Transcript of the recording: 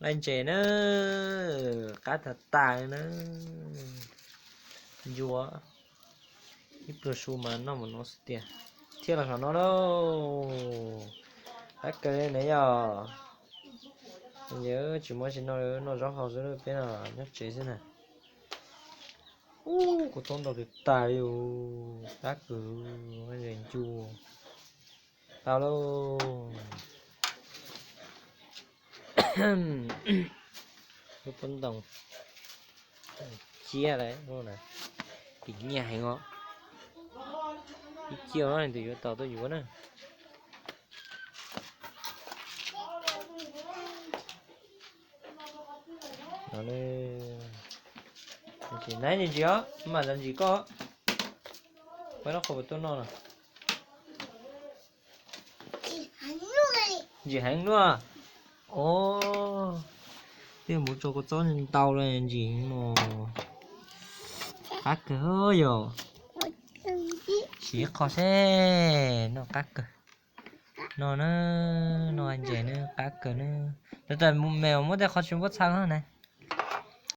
Nqaij ntses na, qab tag tas na. Ncua ib pluag su mas noj mus no xwb tiag. Thiaj los saum no lauj. Qab kawg li na yog. Yog tsis muaj tsis noj, noj zaub hau xwb, peb no nyob tsev xwb na. Ub, kuv tau ntau tus tas li, qab kawg, nqaij ntses ncua. Tau lauj. Lub pob ntoos ciab lawm, tim nyiaj heev os. Ib ciaj no leej twg yuav tau tuaj yuav na. Nab ntsis ntsis os, mam ntsis koj. Pab lub qhov tuaj noj no. Ntsim heev luaj. Os, twb mus tso kua txob ntau los ntsim heev os. Qab kawg yog. Siv qho seb, noj qab kawg. No na, noj ntses na, qab kawg na. Lawv tas me muab tej qhov tsis muab txhaj no na.